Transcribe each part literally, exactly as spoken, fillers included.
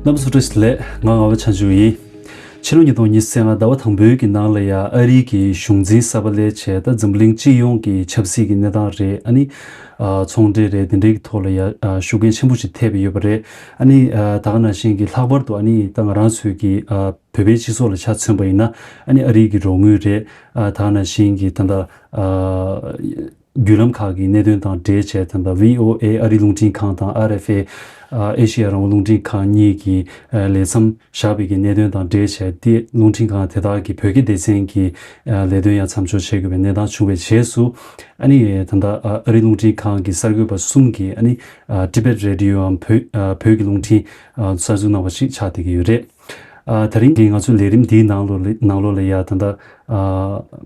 རྣམ་པ་ཚོ་བཀྲ་ཤིས་བདེ་ལེགས། ང་ངག་དབང་བྱང་ཆུབ་ཡིན། ཕྱི་ལོ་ཉིས་སྟོང་ཉི་ཤུ་རྩ་ལྔ་ཟླ་བ་དང་པོའི་གི་ནང་ལ་ཡ་ཨ་རིའི་གི་གཞུང་འཛིན་གསར་པ་སླེབས་བྱས། ད་འཛམ་བུ་གླིང་སྤྱི་ཡོངས་ཀྱི་ཆབ་སྲིད་ཀྱི་གནས་སྟངས་རེད། ཨ་ནི་ཨ་ཚོང་འབྲེལ་རེད། དེ་འདྲའི་གི་ཐོག་ལ་ཡ་ཨ་ཤུགས་རྐྱེན་ཆེན་པོ་ཞིག་ཐེབས་ཡོད་པ་རེད། ཨ་ནི་ཨ་ད་ག་ནང་བཞིན་གྱི་ལྷག་པར་དུ་ཨ་ནི་ད་ང་རང་ཚོའི་གི་ཨ་བོད་པའི་སྤྱི་ཚོགས་ལ་ཆ་མཚོན་པ་ཡིན་ན། ཨ་ནི་ཨ་རིའི་གི་རོགས་དངུལ་རེད། ཨ་ད་ག་ནང་བཞིན་གྱི་ད་ལྟ་ཨ་བརྒྱུད་ལམ་ཁག་གི་གནད་དོན་དང་འབྲེལ་བྱས། ད་ལྟ་བྷི་ཨོ་ཨེ་ཨ་རི་རླུང་འཕྲིན་ཁང་དང་ཨར་ཨེཕ་ཨེ་ཨ་ཨེ་ཤི་ཡ་རང་དབང་རླུང་འཕྲིན་ཁང་གཉིས་ཀྱི་ཨ་ལས་མཚམས་བཞག་པའི་གི་གནད་དོན་དང་འབྲེལ་བྱས་ཏེ། རླུང་འཕྲིན་ཁང་དེ་དག་གི་བོད་སྐད་སྡེ་ཚན་གྱི་ཨ་ལས་དོན་ཡང་མཚམས་འཇོག་བྱེད་དགོས་པའི་གནས་སྟངས་བྱུང་བའི་རྗེས་སུ། ཨ་ནི་ད་ལྟ་ཨ་ཨ་རི་རླུང་འཕྲིན་ཁང་གི་གསར་འགོད་པ་གསུམ་གྱིས་ཨ་ནི་ཨ་ཊི་བེཊ་རེ་ཌི་ཡོའམ་བོད་ཨ་བོད་ཀྱི་རླུང་འཕྲིན་ཨ་གསར་འཛུགས་གནང་བ་ཞིག་ཆགས་བསྡད་ཀྱི་ཡོད་རེད། ཨ་ད་རིང་གི་ང་ཚོའི་ལས་རིམ་འདིའི་ནང་ལོགས་ལ་ནང་ལོགས་ལ་ཡ་ད་ལྟ་ཨ་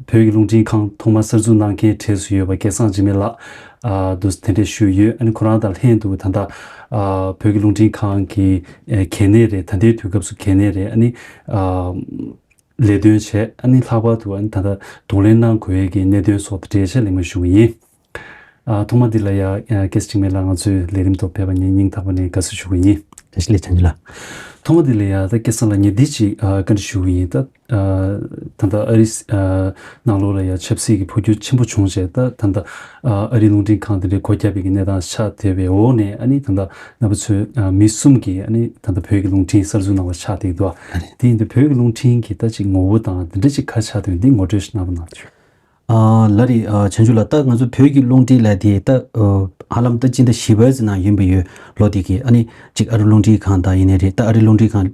བོད་ཀྱི་རླུང་འཕྲིན་ཁང་ཐོག་མར་གསར་འཛུགས་གནང་མཁན་གྲས་སུ་ཡོད་པ་སྐལ་བཟང་འཇིགས་མེད་ལགས་ཨ་དུ་དེ་འདྲས་ཞུས་ཡོད། ཨ་ནི་ཁོ་རང་དང་ལྷན་དུ་ད་ལྟ་ཨ་བོད་ཀྱི་རླུང་འཕྲིན་ཁང་གི་ཨ་གལ་གནད་རེད། ད་ལྟའི་དུས་སྐབས་སུ་གལ་གནད་རེད། ཨ་ནི་ཨ་ལས་དོན་བྱས། ཨ་ནི་ལྷག་པར་དུ་ཨ་ནི་ད་ལྟ་གདོང་ལེན་གནང་དགོས་ཡས་ཀྱི་གནད་དོན་སོགས་དང་འབྲེལ་བྱས་གླེང་མོལ་ཞུ་གི་ཡིན། ཨ་ཐོག་མ་འདི་ལ་ཡ་ཨ་སྐལ་བཟང་འཇིགས་མེད་ལགས་ང་ཚོའི་ལས་རིམ་ཐོག་ཕེབས་པ་ངས་སྙིང་ཐག་པ་ནས་དགའ་བསུ་ཞུ་གི་ཡིན། བཀྲ་ཤིས་བདེ་ལེགས་བྱང་ཆུབ་ལགས། ཐོག་མ་འདི་ལ་ཡ་ད་སྐལ་བཟང་ལགས་ངས་འདི་ཅིག་ཨ་བཀའ་འདྲི་ཞུ་གི་ཡིན། ད་ཨ་ད་ལྟ་ཨ་རི་ཨ་ནང་ལོགས་ལ་ཡ་ཆབ་སྲིད་ཀྱི་འཕོ་འགྱུར་ཆེན་པོ་བྱུང་རྗེས། ད་ད་ལྟ་ཨ་ཨ་རི་རླུང་འཕྲིན་ཁང་དེ་འདྲའི་སྒོ་བརྒྱབ་པའི་གི་གནས་སྟངས་ཆགས་བསྡད་པའི་འོག་ནས། ཨ་ནི་ད་ལྟ་རྣམ་པ་ཚོས་ཨ་མི་གསུམ་གྱིས་ཨ་ནི་ད་ལྟ་བོད་ཀྱི་རླུང་འཕྲིན་གསར་འཛུགས་གནང་བ་ཆགས་བསྡད་འདུག། ཨ་རེད། དེ་ཡིན་དུས་བོད་ཀྱི་རླུང་འཕྲིན་གྱི་ད་ཅིག་ངོ་བོ་དང་དེ་འདྲ་ཅིག་ག་རེ་ཆགས་བསྡད་ཡོད། འདི་ངོ་སྤྲོད་ཞིག་གནང་རོགས་གནང་། ཨ་ལགས་རེད། ཨ་བྱང་ཆུབ་ལགས། ད་ང་ཚོ་བོད་ཀྱི་རླུང་འཕྲིན་ལབ་དེ་ད་ཨ་ཧ་ལམ་ད་སྤྱི་ཟླ་བཞི་པའི་ནང་ཡིན་པ་ཡོད། ལོ་དེ་གི་ཨ་ནི་ཅིག་ཨ་རི་རླུང་འཕྲིན་ཁང་དང་ཡིན་ནའི་རེད། ད་ཨ་རི་རླུང་འཕྲིན་ཁང་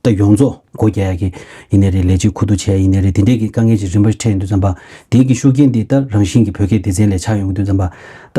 ད་ཡོངས་རྫོགས་སྒོ་རྒྱག་ཡ་གི་ཡིན་ནའི་རེད། ལས་བྱེད་ཁུ་བསྡུ་བྱས་ཡིན་ནའི་རེད། དེ་འདྲས་ཀྱི་དཀའ་ངལ་ཅིག་རིམ་པ་འཕྲད་ཡོང་དུས་ཙམ་པ། དེ་གི་ཤུགས་རྐྱེན་དེ་ད་རང་བཞིན་གྱི་བོད་སྐད་སྡེ་ཚན་ལ་ཆགས་ཡོང་གི་དུས་ཙམ་པ། ད་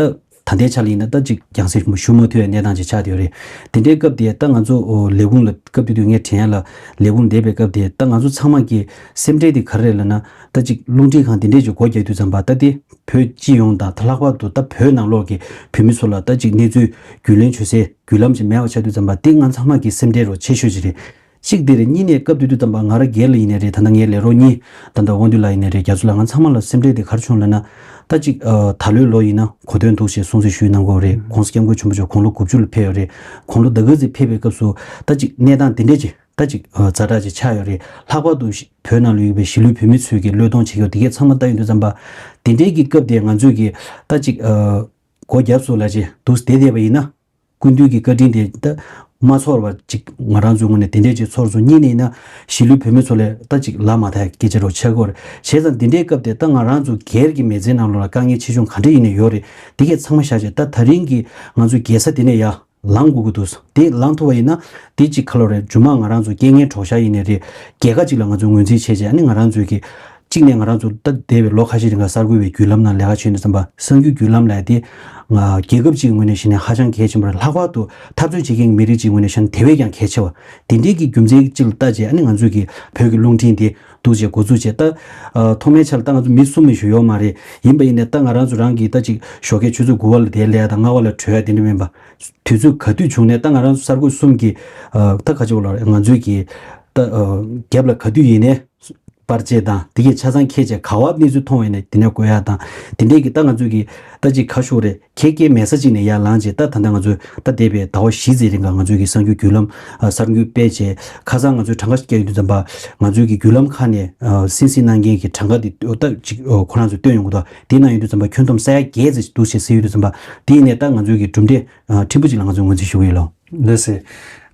ད་ལྟའི་ཆ་ལ་ཡིན་ན་ད་ཅིག་རྒྱང་སྲིང་ཞུ་མ་ཐུབ་པའི་གནས་སྟངས་ཅིག་ཆགས་བསྡད་ཡོད་རེད། དེ་འདྲའི་སྐབས་དེ་ད་ང་ཚོ་ཨོ་ལས་ཁུངས་ལ་སྐབས་དེ་དུས་ངས་དྲན་ཡ་ལ་ལས་ཁུངས་བསྡད་པའི་སྐབས་དེ་ད་ང་ཚོ་ཚང་མ་གི་སེམས་ཁྲལ་དེ་ག་རེ་རེད་ལབ་ན། ད་ཅིག་རླུང་འཕྲིན་ཁང་དེ་འདྲས་ཅིག་སྒོ་རྒྱག་དུས་ཙམ་པ། ད་དེ་བོད་སྤྱི་ཡོངས་དང་ད་ལྷག་པར་དུ་ད་བོད་ནང་ལོགས་ཀྱི་བོད་མི་ཚོ་ལ་ད་ཅིག་གནས་ཚུལ་རྒྱུས་ལོན་བྱེད་སའི་བརྒྱུད་ལམ་ཅིག་མེད་པ་ཆགས་དུས་ཙམ་པ། དེ་ང་ཚང་མ་གི་སེམས་ཁྲལ་རོ་ཆེ་ཤོས་ཅིག་རེད། གཅིག་དེ་རེད། གཉིས་ནས་སྐབས་དེ་དུས་ཙམ་པ་ང་རང་སྒེར་ལ་ཡིན་ནའི་རེད། ད་ལྟ་ངའི་ལས་རོགས་གཉིས་ད་ལྟ་དབང་འདུས་ལགས་ཡིན་ནའི་རེད། རྒྱ་མཚོ་ལགས། ང་ཚང་མ་ལ་སེམས་ཁྲལ་དེ་ག་རེ་བྱུང་ལབ་ན། ད་ཅིག་ཨ་ད་ལོའི་ལོ་ཡིན་ན་གོ་སྟོན་འདུག་ཅེས་གསུང་གསལ་ཞུས་གནང་གི་ཡོད་རེད། ཨུམ། ༸གོང་ས་༸སྐྱབས་མགོན་ཆེན་པོ་མཆོག་དགུང་ལོ་དགུ་བཅུ་ལ་ཕེབས་ཡོད་རེད། དགུང་ལོ་ཟླ་དཀར་ཚེས་ཕེབས་པའི་སྐབས་སུ་ད་ཅིག་གནས་སྟངས་དེ་འདྲས་ཅིག་ད་ཅིག་ཨ་ཛ་དྲག་ཅིག་ཆགས་ཡོད་རེད། ལྷག་པར་དུ་ཞི་བོད་ནང་ལ་ཡོད་པའི་གཞིས་ལུས་བོད་མི་ཚོས་ཀྱི་བློས་གཏོང་བྱེད་ཀྱི་ཡོད། དེ་གས་ཚང་མ་ལྟ་ཡོང་དུས་ཙམ་པ། དེ་འདྲས་ཀྱི་སྐབས་དེ་ང་ཚོས་ཀྱི་ད་ཅིག་ཨ་སྒོ་རྒྱབ་སོང་ལབ་བྱས་འདུག་བསྡད་བསྡད་པ་ཡིན་ན། སྐུ་མདུན་གྱི་བཀའ་དྲིན་དེ་ད་མ་ཚོར་བ་ཅིག་ང་རང་ཚོའི་ངོས་ནས་དེ་འདྲས་ཅིག་ཚོར་སོང་། གཉིས་ནས་ཡིན་ན་གཞིས་ལུས་བོད་མི་ཚོ་ལ་ད་ཅིག་ལབ་མ་ཐག་སྐད་ཆ་རོ་ཆགས་ཀྱི་ཡོད་རེད། བྱས་ཙང་འདི་འདྲའི་སྐབས་དེ་ད་ང་རང་ཚོ་སྒེར་གྱི་མི་ཚེའི་ནང་ལོགས་ལ་དཀའ་ངལ་ཆེ་ཆུང་ག་འདྲ་ཡིན་ནའི་ཡོད་རེད། འདི་གས་ཚང་མ་བཞག་བྱས་ད་ད་རིང་གི་ང་ཚོའི་རྒྱལ་ས་འདི་ནས་ཡར་ལངས་དགོས་ཀྱི་འདུག། དེ་ལངས་ཐུབ་པ་ཡིན་ན་དེ་ཅིག་ག་ལབ་རེད། རྗེས་མ་ང་རང་ཚོ་རྐྱེན་ངན་གྲོགས་ཤར་ཡིན་ནའི་རེད། རྒྱལ་ཁ་ཅིག་ལ་ང་ཚོ་ངོས་འཛིན་བྱས་བྱས། ཨ་ནི་ང་རང་ཚོའི་གི་གཅིག་ནས་ང་རང་ཚོ་ད་འདས་པའི་ལོ་ཁ་ཤས་རིང་ག་གསར་འགོད་པའི་བརྒྱུད་ལམ་ནང་ལས་ཀ་བྱས་ཡོང་དུས་ཙམ་པ། གསར་འགྱུར་བརྒྱུད་ལམ་ལབ་དེ་ང་རྒྱལ་ཁབ་ཅིག་གི་ངོས་ནས་བཤད་ན་ཧ་ཅང་གལ་ཆེན་པོ་རེད། ལྷག་པར་དུ་འཐབ་རྩོད་བྱེད་མཁན་གྱི་མི་རིགས་ཅིག་གི་ངོས་ནས་བཤད་ན་དེ་བས་ཀྱང་གལ་ཆེ་བ། དེ་འདྲའི་གི་རྒྱུ་མཚན་ཅིག་ལ་བལྟས་བྱས། ཨ་ནི་ང་ཚོས་ཀྱི་བོད་ཀྱི་རླུང་འཕྲིན་དེ་འདུག་ཅེས་འགོ་འཛུགས་བྱས། ད་ཨ་ཐོག་མའི་ཆར་ད་ང་ཚོ་མི་གསུམ་མི་ཞིག་ཡོད་མ་རེད། ཡིན་པ་ཡིན་ནའི་ད་ང་རང་ཚོ་རང་གི་ད་ཅིག་ཞོགས་ཀའི་ཆུ་ཚོད་དགུ་པ་ལ་དེར་སླེབས་ཡ་དང་ལྔ་པ་ལ་གྲོལ་ཡ་དེ་འདྲ་མིན་པ། དུས་ཚོད་ག་དུས་བྱུང་ནའི་ད་ང་རང་ཚོ་གསར་འགོད་གསུམ་གྱིས་ཨ་ད་ག་ཅིག་ལབ་རེད། ང་ཚོས་ཀྱི་ད་ཨ་རྒྱབ་ལ་ག་དུས་ཡིན་ནའི་པར་ཆས་དང་དེ་གས་ཆ་ཚང་འཁྱེར་བྱས། ག་པར་གནས་ཚུལ་མཐོང་བ་ཡིན་ནའི་དེ་ནས་བཀོད་ཡ་དང་། དེ་འདྲས་ཀྱི་ད་ང་ཚོས་ཀྱི་ད་ཅིག་ག་ཞུ་དགོས་རེད། ཁྱད་ཀྱི་མེད་ས་ཅིག་ནས་ཡར་ལངས་བྱས། ད་ད་ལྟ་ང་ཚོས་ད་འདས་པའི་ཟླ་བ་བཞི་ཙམ་རིང་ག་ང་ཚོས་ཀྱི་གསར་འགྱུར་བརྒྱུད་ལམ་ཨ་གསར་འགྱུར་སྤེལ་བྱས། ཁ་སང་ང་ཚོས་གྲངས་ཀ་ཞིག་བསྐྱལ་ཡོང་དུས་ཙམ་པ། ང་ཚོས་ཀྱི་བརྒྱུད་ལམ་ཁག་ནས་ཨ་སིན་སིན་གནང་མཁན་གྱི་གྲངས་ཀ་དེ་ད་ཅིག་ཨ་ཁོ་རང་ཚོས་བཏོན་ཡོང་གི་འདུག། དེ་ནང་ཡོང་དུས་ཙམ་པ་ཁྱོན་བསྡོམས་ས་ཡ་བརྒྱད་ཙམ་ཞིག་འདུག་ཅེས་ཟེར་ཡོང་དུས་ཙམ་པ། དེ་ཡིན་ནའི་ད་ང་ཚོས་ཀྱི་གྲུབ་འབྲས་ཨ་ཕྲན་བུ་ཅིག་ལ་ང་ཚོས་ངོས་འཛིན་ཞུ་གི་ཡོད་ལགས། ལགས་སེ།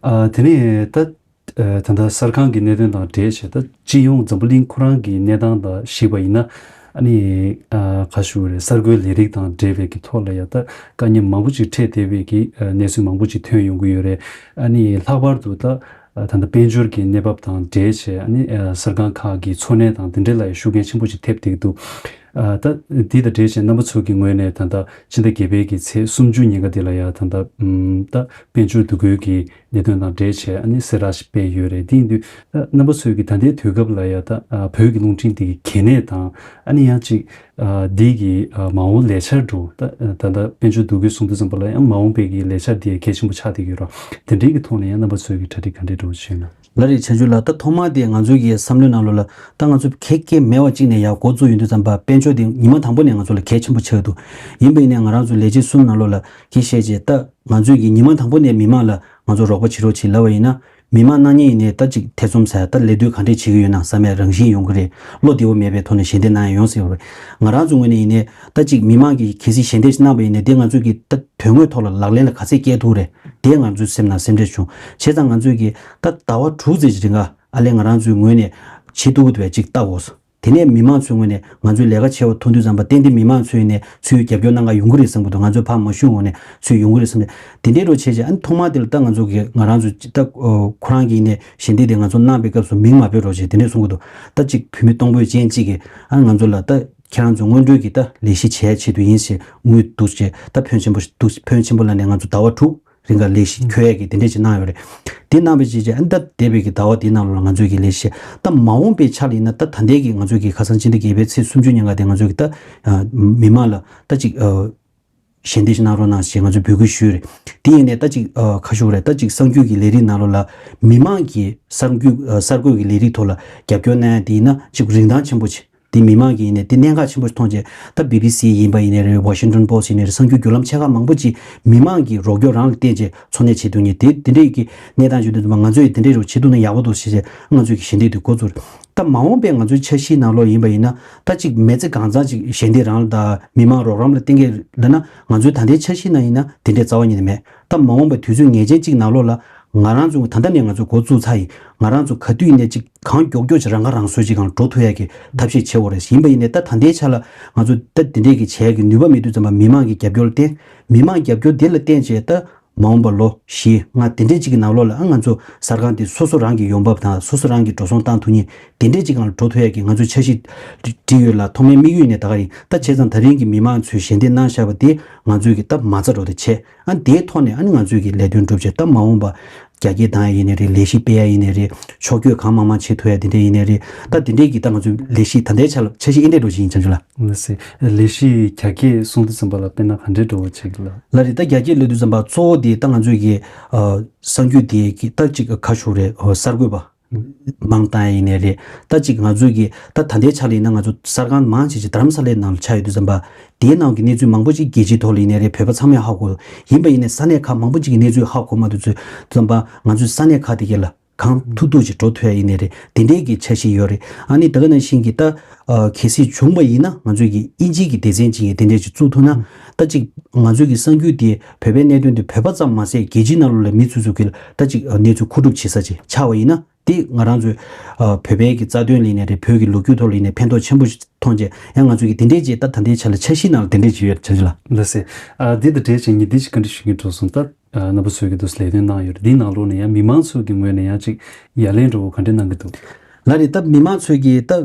ཨ་དེ་ནས་ད་ཨ་ད་ལྟ་གསར་ཁང་གི་གནད་དོན་དང་འབྲེལ་བྱས། ད་སྤྱི་ཡོངས་འཛམ་བུ་གླིང་ཁོ་རང་གི་གནས་སྟངས་དང་གཞིགས་པ་ཡིན་ན། ཨ་ནི་ཨ་ག་ཞུ་དགོས་རེད། གསར་འགོད་ལས་རིགས་དང་འབྲེལ་བའི་གི་ཐོག་ལ་ཡ་ད་དཀའ་ཉེན་མང་པོ་ཅིག་འཕྲད་བསྡད་པའི་གི་ཨ་གནས་ཚུལ་མང་པོ་ཅིག་ཐོན་ཡོང་གི་ཡོད་རེད། ཨ་ནི་ལྷག་པར་དུ་ད་ཨ་ད་ལྟ་དཔལ་འབྱོར་གྱི་གནས་བབ་དང་འབྲེལ་བྱས། ཨ་ནི་ཨ་གསར་ཁང་ཁག་གི་འཚོ་གནས་དང་དེ་འབྲེལ་ལ་ཡ་ཤུགས་རྐྱེན་ཆེན་པོ་ཅིག་ཐེབས་བསྡད་ཀྱི་འདུག། ཨ་ད་འདི་དང་འབྲེལ་བྱས་རྣམ་པ་ཚོ་གི་ངོས་ནས་ད་ལྟ་ཕྱི་ཟླ་བརྒྱད་པའི་གི་ཚེས་སུམ་ཅུ་ཉིན་ཀ་འདི་ལ་ཡ་ད་ལྟ་ཨམ་ད་དཔལ་འབྱོར་འདུ་འགོད་ཀྱི་གནད་དོན་དང་འབྲེལ་བྱས་ཨ་ནི་གསལ་བསྒྲགས་ཤིག་སྤེལ་ཡོད་རེད། དེ་ཡིན་དུས་ད་རྣམ་པ་ཚོས་ཀྱི་ད་ལྟའི་དུས་སྐབས་ལ་ཡ་ད་ཨ་བོད་ཀྱི་རླུང་འཕྲིན་འདི་གི་གལ་གནད་དང་། ཨ་ནི་ཡང་ཅིག་ཨ་འདི་གི་ཨ་མ་འོངས་ལས་འཆར་འདྲ་བོ། ད་ད་ལྟ་དཔལ་འབྱོར་འདུ་འགོད་གསུང་དུས་ཙམ་པ་ལ་ཡང་མ་འོངས་པའི་གི་ལས་འཆར་འདི་གལ་ཆེན་པོ་ཆགས་བསྡད་ཀྱི་ཡོད་རེད། དེ་འདྲའི་གི་ཐོག་ནས་ཡང་རྣམ་པ་ཚོས་ཀྱི་གྲ་སྒྲིག་ག་འདྲས་འདྲ་བོ་བྱས་ཡོད་ན། ལགས་རེད། བྱང་ཆུབ་ལགས། ད་ཐོག་མ་དེ་ང་ཚོའི་གི་བསམ་བློའི་ནང་ལོགས་ལ་ད་ང་ཚོ་ཁེ་ཁེ་མེད་པ་གཅིག་ནས་ཡར་འགོ་བཙུགས་ཡོང་དུས་ཙམ་པ། དཔལ་འབྱོར་དེ་ཉི་མ་དང་པོ་ནས་ང་ཚོ་ལ་གལ་ཆེན་པོ་ཆགས་འདུག། ཡིན་པ་ཡིན་ནའི་ང་རང་ཚོ་ལས་བྱེད་གསུམ་ནང་ལོགས་ལ་གི་བཤད་བྱས། ད་ང་ཚོས་ཀྱི་ཉི་མ་དང་པོ་ནས་མི་མང་ལ་ང་ཚོ་རོགས་པ་བྱེད་རོགས་བྱེད་ལབ་པ་ཡིན་ན། མི་མང་སྣང་བརྙན་ཡིན་ནའི་ད་ཅིག་ཐེ་ཚོམ་ཟ་ཡ། ད་ལས་དོན་ག་འདྲས་བྱེད་ཀྱི་ཡོད་ན་བསམ་ཡ་རང་བཞིན་ཡོང་གི་རེད། བློ་བདེ་བོ་མེད་པའི་ཐོག་ནས་ཞལ་འདེབས་གནང་ཡ་ཡོང་སྲིད་པ་རེད། ང་རང་ཚོའི་ངོས་ནས་ཡིན་ནའི་ད་ཅིག་མི་མང་གིས་གལ་སྲིད་ཞལ་འདེབས་ཤིག་གནང་པ་ཡིན་ནའི་དེ་ང་ཚོས་ཀྱི་ད་དོན་དངོས་ཐོག་ལ་ལག་ལེན་ལ་ག་ཚད་བསྐྱལ་ཐུབ་རེད། དེ་ང་ཚོའི་སེམས་ནང་སེམས་ཁྲལ་བྱུང་། བྱས་ཙང་ང་ཚོས་ཀྱི་ད་ཟླ་བ་དྲུག་ཙམ་ཅིག་རིང་ག་ཨ་ལས་ང་རང་ཚོའི་ངོས་ནས་བྱེད་ཐུབ་ཀྱི་འདུག་པས་ཅིག་ལྟ་དགོས། དེ་ནས་མི་མང་ཚོའི་ངོས་ནས་ང་ཚོའི་ལས་ཀ་བྱེད་པ་མཐོང་དུས་ཙམ་པ་ཏན་ཏན་མི་མང་ཚོས་ནས་ཚུར་རྒྱབ་སྐྱོར་གནང་ག་ཡོང་གི་རེད་བསམ་གྱི་འདུག་ང་ཚོས་ཕར་མ་ཞུས་འོང་ནས་ཚུར་ཡོང་གི་རེད་བསམ་ནས། དེ་འདྲའི་རོ་བྱས་རྗེས་ཨ་ནི་ཐོག་མ་དེ་ལ་ད་ང་ཚོ་གི་ང་རང་ཚོ་ཅི་ད་ཁོ་རང་གིས་ནས་ཞལ་འདེབས་དེ་ང་ཚོ་གནང་པའི་སྐབས་སུ་མིང་མ་བོས་རོགས་བྱས་དེ་འདྲས་གསུང་གི་འདུག་ད་ཅིག་བུད་མེད་གཏོང་ཕོད་ཅན་གཅིག་གིས་ཨ་ང་ཚོ་ལ་ད་ཁྱེད་རང་ཚོ་སྔོན་འགྲོའི་གི་ད་ལས་གཞི་བྱེད་ཡ་ཆེད་དུ་ཡིན་ཞེས་དངུལ་བསྡུ་བྱས་ད་ཕོན་ཆེན་པོ་བསྡུ་ཕོན་ཆེན་པོ་ལ་ནས་ང་ཚོ་ཟླ་བ་དྲུག་རིང་ག་ལས་གཞི་འཁྱོལ་ཡས་ཀྱི་དེ་འདྲས་ཅིག་གནང་ཡོད་རེད། དེ་གནང་བའི་རྗེས་ཀྱི་ཨ་ནི་ད་འདས་པའི་གི་ཟླ་བ་དེའི་ནང་ལོགས་ལ་ང་ཚོས་ཀྱི་ལས་གཞི་ད་མ་འོངས་པའི་ཆ་ལ་ཡིན་ན་ད་ད་ལྟའི་གི་ང་ཚོས་ཀྱི་ཁ་སང་ཕྱི་ཟླ་བརྒྱད་པའི་ཚེས་སུམ་ཅུ་ཉིན་ག་དེ་ང་ཚོས་ཀྱི་ད་མི་མང་ལ་ད་ཅིག་ཞལ་འདེབས་ཤིག་གནང་རོགས་གནང་ཞེས་ང་ཚོས་འབོད་སྐུལ་ཞུས་རེད། དེ་ཡིན་ནའི་ད་ཅིག་ཁ་ཤུགས་རེད། ད་ཅིག་གསར་འགྱུར་གྱི་ལས་རིགས་ནང་ལོགས་ལ་མི་མང་གི་གསར་འགྱུར་གསར་འགོད་ཀྱི་ལས་རིགས་ཐོག་ལ་རྒྱབ་སྐྱོར་གནང་ཡ་དེ་ཡིན་ན་ཅིག་རིན་ཐང་ཆེན་པོ་ཆེ། དེ་མི་མང་གིས་ཡིན་ནའི་དེ་གནད་འགག་ཆེན་པོ་ཞིག་མཐོང་རྗེས་ད་བི་བི་སི་ཡིན་པ་ཡིན་ནའི་རེད། ཝ་ཤིང་ཏོན་པོ་སི་ཡིན་ནའི་རེད། གསར་འགྱུར་བརྒྱུད་ལམ་ཆེ་ཁག་མང་པོ་ཅིག་མི་མང་གི་རོགས་སྐྱོར་རང་ལ་བརྟེན་རྗེས་འཚོ་གནས་བྱེད་ཐུབ་མཁན་དེ་དེ་འདྲའི་གི་གནས་སྟངས་བརྗོད་དུས་ཙམ་པ་ང་ཚོས་དེ་འདྲའི་རོགས་བྱེད་ཐུབ་ན་ཡག་པོ་འདུག་ཞེས་བྱས་ང་ཚོས་ཀྱི་ཞལ་འདེབས་དེ་འགོ་བཙུགས་རེད། ད་མ་འོངས་པའི་ང་ཚོའི་འཆར་གཞིའི་ནང་ལོགས་ཡིན་པ་ཡིན་ན་ད་ཅིག་མི་ཚེ་གང་ཚང་ཅིག་ཞལ་འདེབས་རང་ལ་དང་མི་མང་རོགས་རམ་ལ་བརྟེན་གྱི་ལབ་ན་ང་ཚོའི་ད་ལྟའི་འཆར་གཞིའི་ནང་ཡིན་ན་དེ་འདྲའི་རྩ་བ་ཉིད་ནས་མེད། ད་མ་འོངས་པའི་དུས་ཚོད་ངེས་ཅན་གཅིག་ནང་ལོགས་ལ་ང་རང་ཚོ་ད་ལྟ་ནས་ང་ཚོ་འགོ་བཙུགས་ཚར་ཡིན། ང་རང་ཚོ་ག་དུས་ཡིན་ནའི་ཅིག་གང་མགྱོགས་མགྱོགས་ཅིག་རང་ཁ་རང་གསོ་ཅིག་གང་འགྲོ་ཐུབ་ཡ་གི་ཐབས་ཤེས་བྱེད་དགོས་རེད། ཡིན་པ་ཡིན་ནའི་ད་ད་ལྟའི་ཆ་ལ་ང་ཚོ་ད་དེ་འདྲས་ཀྱི་བྱེད་ཡ་གི་ནུས་པ་མེད་དུས་ཙམ་པ་མི་མང་གི་རྒྱབ་སྐྱོར་བརྟེན། མི་མང་རྒྱབ་སྐྱོར་དེ་ལ་བརྟེན་བྱས་ད་མ་འོངས་པ་ལོ་བཞི་ལྔ་དེ་འདྲས་ཅིག་གི་ནང་ལོགས་ལ་ཨ་ང་ཚོ་གསར་ཁང་དེ་སོ་སོ་རང་གི་ཡོང་འབབ་དང་སོ་སོ་རང་གི་འགྲོ་སོང་བཏང་ཐུབ་མཁན་དེ་འདྲས་ཅིག་གང་ལ་འགྲོ་ཐུབ་ཡ་གི་ང་ཚོ་འཆར་གཞི་བྲིས་ཡོད་ལ་ཐོག་མའི་དམིགས་ཡུལ་ནས་ད་ག་ཡིན། ད་བྱས་ཙང་ད་རིང་གི་མི་མང་ཚོས་ཞལ་འདེབས་གནང་བཞག་པ་དེ་ང་ཚོས་ཀྱི་ད་མ་རྩ་འགྲོ་དེ་བྱས། ཨ་ནི་དེའི་ཐོག་ནས་ཨ་ནི་ང་ཚོས་ཀྱི་ལས་དོན་སྒྲུབ་བྱེད་ད་མ་འོངས་པ་རྒྱ་སྐྱེད་བཏང་ཡ་ཡིན་ནའི་རེད། ལས་གཞི་སྤེལ་ཡ་ཡིན་ནའི་རེད། ཕྱོགས་བསྐྱོད་གང་མང་མང་བྱེད་ཐུབ་ཡ་དེ་འདྲ་ཡིན་ནའི་རེད། ད་དེ་འདྲའི་གི་ད་ང་ཚོའི་ལས་གཞི་ད་ལྟའི་ཆ་ལ་འཆར་གཞི་ཨེ་འདྲས་འགྲོ་བཞིན་ཡིན་བྱང་ཆུབ་ལགས། ལགས་སེ། ལས་གཞི་རྒྱ་སྐྱེད་གསུང་དུས་ཙམ་པ་ལ་དཔེར་ན་ག་འདྲས་འགྲོ་བ་བྱེད་ཀྱི་ལགས། ལགས་རེད། ད་རྒྱ་སྐྱེད་ལབ་དུས་ཙམ་པ་གཙོ་བོ་དེ་ད་ང་ཚོའི་གི་གསར་འགྱུར་དེ་གི་ད་ཅིག་ཁ་ཤོར་རེད། གསར་འགོད་པ་མང་བཏང་ཡ་ཡིན་ནའི་རེད། ད་ཅིག་ང་ཚོའི་གི་ད་ད་ལྟའི་ཆ་ལ་ཡིན་ན་ང་ཚོ་གསར་ཁང་མང་ཆེ་ཆེ་རྡ་རམ་ས་ལའི་ནང་ལ་ཆགས་ཡོད་དུས་ཙམ་པ། དེའི་ནང་གི་གནས་ཚུལ་མང་པོ་ཅིག་རྒྱལ་སྤྱིའི་ཐོག་ལ་ཡིན་ནའི་རེད། བོད་པ་ཚང་མས་ཧ་གོ། ཡིན་པ་ཡིན་ནའི་ས་གནས་ཁག་མང་པོ་ཅིག་གི་གནས་ཚུལ་ཧ་གོ་མ་ཐུབ་ཚུལ་ཙམ་པ་ང་ཚོའི་ས་གནས་ཁག་དེ་གའི་ལ་གང་ཐུབ་ཐུབ་ཅིག་འགྲོ་ཐུབ་ཡ་ཡིན་ནའི་རེད། དེ་འདྲའི་གི་འཆར་གཞི་ཡོད་རེད། ཨ་ནི་ད་ག་ནང་བཞིན་གྱི་ད་གལ་སྲིད་བྱུང་བ་ཡིན་ན་ང་ཚོའི་གི་དབྱིན་ཇིའི་གི་སྡེ་ཚན་ཅིག་གི་དེ་འདྲས་ཅིག་བཙུགས་ཐུབ་ན་ད་ཅིག་ང་ཚོའི་གི་གསར་འགྱུར་དེ་བོད་པའི་གནད་དོན་དེ་བོད་པ་ཙམ་མ་ཟད་རྒྱལ་སྤྱིའི་ནང་ལོགས་ལ་མི་ཚོ་ཚོ་གི་ད་ཅིག་གནས་ཚུལ་མཁོ་སྒྲུབ་བྱེད་ས་ཅིག་ཆགས་པ་ཡིན་ན། དེ་ང་རང་ཚོའི་ཨ་བོད་པའི་གི་རྩ་དོན་ལ་ཡིན་ནའི་རེད། བོད་ཀྱི་ལོ་རྒྱུས་ཐོག་ལ་ཡིན་ནའི་ཕན་ཐོགས་ཆེན་པོ་ཞིག་མཐོང་རྗེས་ཡང་ང་ཚོ་གི་དེ་འདྲའི་རྗེས་ད་ད་ལྟའི་ཆ་ལ་འཆར་གཞིའི་ནང་ལ་དེ་འདྲའི་ཅིག་ཡོད་བྱ་རྒྱུ་ལ། ལགས་སེ། ཨ་འདི་དང་འབྲེལ་ཅིང་ཉིན་འདི་ཞིག་བཀའ་འདྲི་ཞུ་གི་འགྲོ་སོང་། ད་ཨ་རྣམ་པ་ཚོས་ཀྱི་འདུག་ལས་དོན་གནང་ཡོད་རེད། འདིའི་ནང་ལོགས་ནས་ཡང་མི་མང་ཚོས་ཀྱི་ངོས་ནས་ཡང་ཅིག་ཡ་ལན་འདྲ་བོ་ག་འདྲ་གནང་གི་འདུག་ལགས་རེད། ད་མི་མང་ཚོས་ཀྱི་ད་ཨ་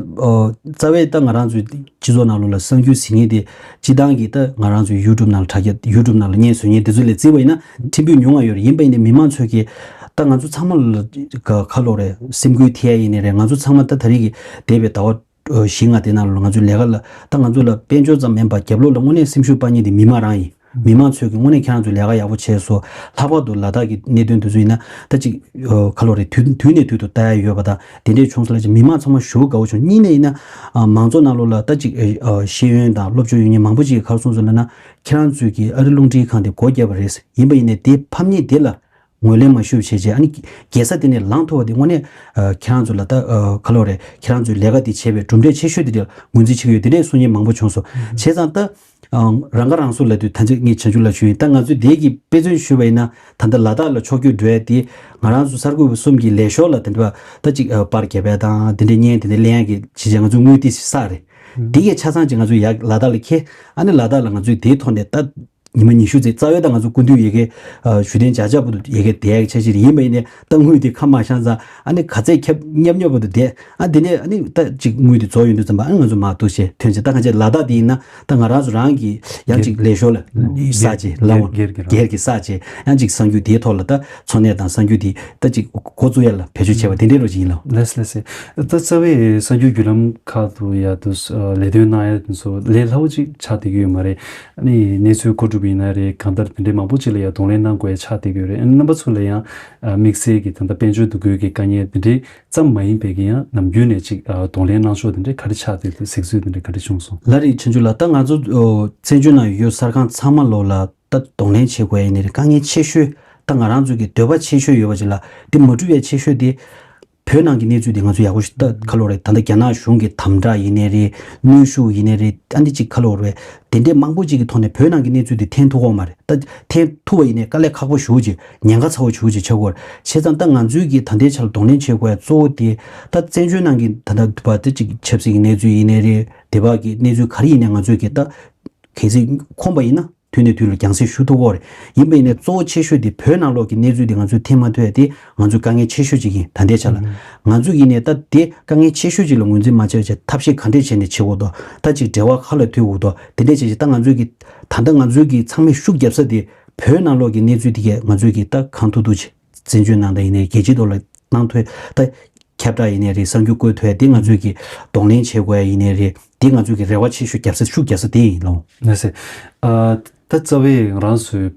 རྩ་བའི་ད་ང་རང་ཚོའི་སྤྱི་ཚོགས་ནང་ལོགས་ལ་གསར་འགྱུར་ཟིན་ངེས་དེ་སྤྱི་བཏང་གི་ད་ང་རང་ཚོའི་ཡུ་ཊུབ་ནང་ལ་དྲ་རྒྱ་ཡུ་ཊུབ་ནང་ལ་བརྙན་བཟོ་མཁན་དེ་ཚོ་ལས་བརྩིས་པ་ཡིན་ན་ཕྲན་བུ་ཉུང་བ་ཡོད་རེད། ཡིན་པ་ཡིན་ནའི་མི་མང་ཚོས་ཀྱི་ད་ང་ཚོ་ཚང་མ་ལ་ག་ཁ་ལོ་རེད། སེམས་འགུལ་ཐེབས་ཡ་ཡིན་ནའི་རེད། ང་ཚོ་ཚང་མ་ད་ད་རེས་ཀྱི་འདས་པའི་ཟླ་བ་བཞི་ལྔ་དེ་ནང་ལ་ང་ཚོའི་ལས་ཀ་ལ་ད་ང་ཚོ་ལ་དཔལ་འབྱོར་ཙམ་མིན་པར་རྒྱབ་ལོགས་ལ་དངོས་གནས་སེམས་ཤུགས་སྤར་མཁན་དེ་མི་མང་རང་ཡིན། མི་མང་ཚོས་ཀྱི་དངོས་གནས་ཁྱེད་རང་ཚོས་ལས་ཀ་ཡག་པོ་བྱས་སོང་། ལྷག་པར་དུ་ལ་དྭགས་ཀྱི་གནད་དོན་དེ་ཚོ་ཡིན་ན་ད་ཅིག་ཁ་ལོ་རེད། དུས་དུས་ནས་དུས་དུ་ལྟ་ཡ་ཡོད་པ་དང་དེ་འདྲས་བྱུང་སོང་ལ་ཅིག་མི་མང་ཚང་མ་ཞེ་པོ་དགའ་བོ་བྱུང་། གཉིས་ནས་ཡིན་ན་མང་ཚོགས་ནང་ལོགས་ལ་ད་ཅིག་ཤེས་ཡོན་དང་སློབ་སྦྱོང་ཡོད་མཁན་མང་པོ་ཅིག་གིས་ག་རེ་གསུངས་སོང་ལབ་ན་ཁྱེད་རང་ཚོས་ཀྱི་ཨ་རི་རླུང་འཕྲིན་ཁང་དེ་སྒོ་བརྒྱབ་པ་རེད། ཡིན་པ་ཡིན་ནའི་དེ་ཕམ་ཉེས་དེ་ལ་ངོས་ལེན་མ་ཞུས་བྱས་རྗེས་ཨ་ནི་རྒྱལ་ས་དེ་ནས་ལངས་ཐུབ་པ་དེ་དངོས་གནས་ཨ་ཁྱེད་རང་ཚོ་ལ་ད་ཨ་ཁ་ལོ་རེད། ཁྱེད་རང་ཚོའི་ལས་ཀ་དེ་བྱས་པའི་གྲུབ་འབྲས་ཆེ་ཤོས་དེ་འདྲ་ངོས་འཛིན་བྱེད་ཀྱི་ཡོད། དེ་འདྲས་གསུང་མཁན་མང་པོ་བྱུང་སོང་། བྱས་ཙང་ད་ཨ་རང་ཁ་རང་གསོ་ལབ་དུས་ད་ཅིག་ངས་བྱང་ཆུབ་ལ་ཞུ་ཡིན། ད་ང་ཚོས་དེ་གི་དཔེ་མཚོན་ཞུས་པ་ཡིན་ན་ད་ལྟ་ལ་དྭགས་ལ་ཕྱོགས་བསྐྱོད་འགྲོ་ཡ་དེ་ང་རང་ཚོ་གསར་འགོད་པ་གསུམ་གྱི་ལས་ཞོར་ལ་དེ་འདྲ་ད་ཅིག་ཨ་པར་རྒྱབ་ཡ་དང་དེ་འདྲའི་བརྙན་དེ་འདྲ་ལེན་ཡ་གི་བྱས་རྗེས་ང་ཚོ་དངུལ་དེ་བསགས་རེད། དེ་གས་ཆ་ཚང་ཅིག་ང་ཚོ་ཡར་ལ་དྭགས་ལ་འཁྱེར། ཨ་ནི་ལ་དྭགས་ལ་ང་ཚོས་དེའི་ཐོག་ནས་ད་ཉི་མ་ཉི་ཤུ་ཙམ་རྩ་བའི་ད་ང་ཚོ་སྐུ་མདུན་ཡ་གི་ཨ་བཞུགས་གདན་འཇག་འཇག་བར་དུ་ཡ་གི་བསྡད་ཡ་གི་འཆར་གཞི་རེད། ཡིན་པ་ཡིན་ནའི་ད་དངུལ་དེ་ཁ་མ་བཞག་ཙང་ཨ་ནི་ག་ཚད་ཁྱབ་ཉོབ་ཉོབ་བར་དུ་བསྡད། ཨ་དེ་ནས་ཨ་ནི་ད་ཅིག་དངུལ་དེ་རྫོགས་ཡོང་དུས་ཙམ་པ་ཨ་ནི་ང་ཚོ་མར་གཏུགས་བྱས་ཐོན་བྱས། ད་གང་ཅི་ལ་དྭགས་དེ་ཡིན་ན་ད་ང་རང་ཚོ་རང་གི་ཡང་ཅིག་ལས་ཞོར་ལ་བསགས་བྱས་ལ་འོང་སྒེར་གྱི་བསགས་བྱས་ཡང་ཅིག་གསར་འགྱུར་དེའི་ཐོག་ལ་ད་འཚོ་གནས་དང་གསར་འགྱུར་དེ་ད་ཅིག་འགོ་བཙུགས་ཡ་ལ་བེད་སྤྱོད་བྱས་པ་དེ་འདྲའི་རོ་ཅིག་ཡིན་ལ། ལགས་ལགས་སེ། ད་རྩ་བའི་གསར་འགྱུར་བརྒྱུད་ལམ་ཁག་ཏུ་ཡ་དུ་ལས་དོན་གནང་ཡ་དེ་ཚོ་ལས་སླ་བོ་ཅིག་ཆགས་བསྡད་ཀྱི་ཡོད་མ་རེད། ཨ་ནི་གནས་ཚུལ་མཁོ་སྒྲུབ་ཡིན་ན་རེད། གང་ལྟར་དེ་འདྲའི་མང་པོ་ཅིག་ལ་ཡ་གདོང་ལེན་གནང་དགོས་ཡ་ཆགས་བསྡད་ཀྱི་ཡོད་རེད། ཨ་ནི་རྣམ་པ་ཚོ་ལ་ཡང་དམིགས་བསལ་གྱི་ད་ལྟ་དཔལ་འབྱོར་འདུ་འགོད་ཀྱི་དཀའ་ངལ་དེ་འདྲའི་ཙམ་མ་ཡིན་པའི་གི་ཡང་ནམ་རྒྱུན་ནས་ཅིག་གདོང་ལེན་གནང་ཕྱོགས་དེ་འདྲའི་ག་རེ་ཆགས་བསྡད་འདུག་གཟིགས་ཚུལ་དེ་འདྲའི་ག་རེ་བྱུང་སོང་། ལགས་རེད། ཆོས་འབྱོར་ལགས། ད་ང་ཚོ་བཙན་བྱོལ་ནང་ཡོད་གསར་ཁང་ཚང་མ་ལོག་ལ་ད་གདོང་ལེན་བྱེད་དགོས་ཡ་ཡིན་ནའི་རེད། དཀའ་ངལ་ཆེ་ཤོས་ ད་ང་རང་ཚོ་གི་འདོད་པ་ཆེ་ཤོས་ཡོད་པ་ཅིག་ལ་དེ་མ་འགྲུབ་པའི་ཆེ་ཤོས་དེ། བོད་ནང་གི་གནས་ཚུལ་དེ་ང་ཚོ་ཡག་པོ་ཞིག་ད་ག་ལོ་རེད། ད་ལྟ་རྒྱ་ནག་གཞུང་གི་དམ་དྲག་ཡིན་ནའི་རེད། གནོན་ཤུགས་ཡིན་ནའི་རེད། ཨ་ནི་ཅིག་ག་ལོ་རེད། དེ་འདྲའི་མང་པོ་ཅིག་གི་ཐོག་ནས་བོད་ནང་གི་གནས་ཚུལ་དེ་འཐེན་ཐུབ་ཀྱི་ཡོད་མ་རེད། ད་འཐེན་ཐུབ་པ་ཡིན་ནའི་དཀའ་ལས་ཁག་པོ་ཞེ་པོ་ཅིག་ཉེན་ཁ་ཚ་པོ་ཞེ་པོ་ཅིག་ཆགས་ཀྱི་ཡོད་རེད། བྱས་ཙང་ད་ང་ཚོའི་གི་ད་ལྟའི་ཆར་གདོང་ལེན་བྱེད་དགོས་ཡ་གཙོ་བོ་དེ། ད་བཙན་བྱོལ་ནང་གི་ད་ལྟ་བར་དུ་ཅིག་ཆབ་སྲིད་ཀྱི་གནས་ཚུལ་ཡིན་ནའི་རེད། དེ་བར་གྱི་གནས་ཚུལ་ག་རེ་ཡིན་ནའི་ང་ཚོས་གི་ད་གལ་སྲིད་ཁོམ་པ་ཡིན་ན། དུས་ནས་དུས་ལ་རྒྱང་སྲིང་ཞུ་ཐུབ་ཀྱི་ཡོད་རེད། ཡིན་པ་ཡིན་ནའི་གཙོ་བོ་ཆེ་ཤོས་དེ་བོད་ནང་ལོགས་ཀྱི་གནས་ཚུལ་དེ་ང་ཚོས་འཐེན་མ་ཐུབ་ཡ་དེ་ང་ཚོའི་དཀའ་ངལ་ཆེ་ཤོས་ཅིག་ཡིན། ད་ལྟའི་ཆ་ལ། ང་ཚོ་ཡིན་ནའི་ད་དེ་དཀའ་ངལ་ཆེ་ཤོས་ཅིག་ལ་ངོས་འཛིན་མ་བྱས་བྱས་ཐབས་ཤེས་ག་འདྲས་བྱས་ནས་བྱེད་དགོས་འདུག་ད་ཅིག་འབྲེལ་བ་ག་ལ་མཐུད་དགོས་འདུག་དེ་འདྲས་བྱས་བྱས་ད་ང་ཚོའི་གི་ད་ལྟ་ང་ཚོའི་གི་ཚང་མས་ཤུགས་རྒྱབ་ས་དེ་བོད་ནང་ལོགས་ཀྱི་གནས་ཚུལ་དེ་གས་ང་ཚོའི་གི་ད་གང་ཐུབ་ཐུབ་བྱས། བཙན་བྱོལ་ནང་དང་ཡིན་ནའི་རྒྱལ་སྤྱིའི་ཐོག་ལ་གནང་ཐོས་ད་ཁྱབ་བསྒྲགས་ཡིན་ནའི་རེད། གསར་འགྱུར་བཀོད་ཐུབ་ཡ་དེ་ང་ཚོས་ཀྱི་གདོང་ལེན་བྱེད་དགོས་ཡ་ཡིན་ནའི་རེད། དེ་ང་ཚོས་ཀྱི་རེ་བ་ཆེ་ཤོས་རྒྱབ་ས་ཤུགས་རྒྱབ་ས་དེ་ཡིན་ལོ། ལགས་སེ། ཨ། ད་རྩ་བའི་ང་རང་ཚོའི་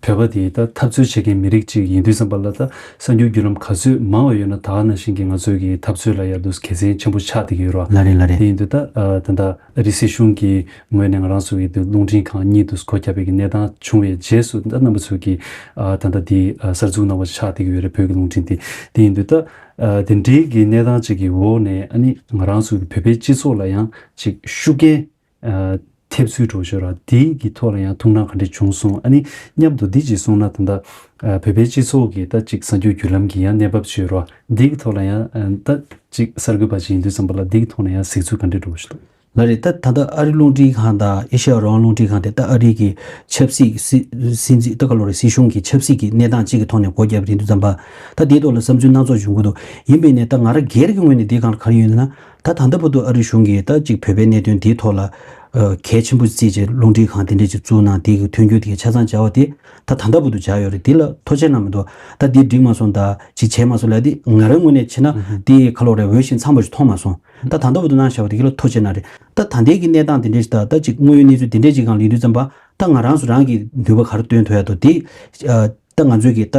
བོད་པ་དེ་ད་འཐབ་རྩོད་བྱེད་མཁན་མི་རིགས་གཅིག་ཡིན་དུས་ཙམ་པ་ལ་ད་གསར་འགྱུར་བརྒྱུད་ལམ་ག་ཚོད་མང་བ་ཡོད་ན་ད་ག་ནང་བཞིན་གྱི་ང་ཚོའི་གི་འཐབ་རྩོད་ལ་ཡར་དུ་དགེ་མཚན་ཆེན་པོ་ཆགས་བསྡད་ཀྱི་ཡོད་རེད་བ། ལགས་རེད་ལགས་རེད། དེ་ཡིན་དུས་ད་ཨ་ད་ད་ཨ་རི་སྲིད་གཞུང་གི་ངོས་ནས་ང་རང་ཚོ་གི་དེ་རླུང་འཕྲིན་ཁང་གཉིས་དུ་སྒོ་བརྒྱབ་པའི་གི་གནས་སྟངས་བྱུང་བའི་རྗེས་སུ་ད་རྣམ་པ་ཚོ་གི་ཨ་ད་ལྟ་དེ་ཨ་གསར་འཛུགས་གནང་བ་ཆགས་བསྡད་ཀྱི་ཡོད་རེད། བོད་ཀྱི་རླུང་འཕྲིན་དེ། དེ་ཡིན་དུས་ད་ཨ་དེ་འདྲའི་གི་གནས་སྟངས་ཅིག་གི་འོག་ནས་ཨ་ནི་ང་རང་ཚོ་གི་བོད་པའི་སྤྱི་ཚོགས་ལ་ཡང་ཅིག་ཤུགས་རྐྱེན་ཨ་ཐེབས་ཚུལ་འགྲོ་ཤོར་བ་དེ་གི་ཐོག་ལ་ཡང་ཐུགས་སྣང་ག་འདྲ་བྱུང་སོང་། ཨ་ནི་མཉམ་དུ་འདི་ཅིག་གསུངས་ན་ད་ལྟ་ཨ་བོད་པའི་སྤྱི་ཚོགས་ཀྱི་ད་ཅིག་གསར་འགྱུར་བརྒྱུད་ལམ་གྱི་ཡང་གནས་བབ་ཅིག་ཡོད་རེད་བ། འདི་གི་ཐོག་ལ་ཡང་ཨ་ད་ཅིག་གསར་འགོད་པ་ཅིག་ཡིན་དུས་ཙམ་པ་ལ་འདི་གི་ཐོག་ལ་ཡང་གཟིགས་ཚུལ་ག་འདྲ་འགྲོ་ཤོར་འདུག་ལགས་རེད། ད་ད་ལྟ་ཨ་རི་རླུང་འཕྲིན་ཁང་དང་ཨེ་ཤ་ཡ་རང་དབང་རླུང་འཕྲིན་ཁང་དེ་ད་ཨ་རི་གི་ཆབ་སྲིད་སྲིད་སྲིད་འཛིན་ད་ག་ལོ་རེད། སྲིད་གཞུང་གི་ཆབ་སྲིད་ཀྱི་གནས་སྟངས་གཅིག་གི་ཐོག་ནས་སྒོ་བརྒྱབ་རེད་དུས་ཙམ་པ། ད་དེའི་ཐོག་ལ་བསམ་ཚུལ་སྣ་ཚོགས་འབྱུང་གི་འདུག་ཡིན་པས་ནས་ད་ང་རང་སྒེར་གྱི་ངོས་ནས་དེའི་སྒང་ལ་ག་རེ་ཡོད་ན། ད་ད་ལྟ་བར་དུ་ཨ་རི་གཞུང་གིས་ད་ཅིག་བོད་པའི་གནད་དོན་དེའི་ཐོག་ལ་ཨ་གལ་ཆེན་པོ་བརྩིས་བྱས་རླུང་འཕྲིན་ཁང་དེ་འདྲས་ཅིག་བཙུགས་གནང་། དེ་གི་མཐུན་འགྱུར་དེ་གི་ཆ་ཚང་བྱ་བ་དེ་ད་ད་ལྟ་བར་དུ་བྱ་ཡོད་རེད། དེ་ལ་ཐུགས་རྗེ་གནང་མི་འདུག་ད་དེ་འགྲིག་མ་སོང་ད་ཅིག་བྱས་མ་སོང་ལབ་དེ་ང་རང་ངོས་ནས་བྱས་ན་དེ་ག་ལོ་རེད། འོས་ཤིང་འཚམས་པ་ཞིག་མཐོང་མ་སོང་། ད་ད་ལྟ་བར་དུ་གནང་བཞག་པ་དེ་གི་ལ་ཐུགས་རྗེ་གནང་རེད། ད་ད་ལྟའི་གི་གནས་སྟངས་དེ་འདྲས་ཞིག་ད་ད་ཅིག་དངོས་ཡོད་གནས་ཚུལ་དེ་འདྲས་ཅིག་སྒང་ལ་ཡིན་དུས་ཙམ་པ་ད་ང་རང་ཚོ་རང་གི་ནུས་པ་ག་རེ་བཏོན་ཐུབ་ཡ་འདུག་དེ་ཨ་ད་ང་ཚོའི་གི་ད་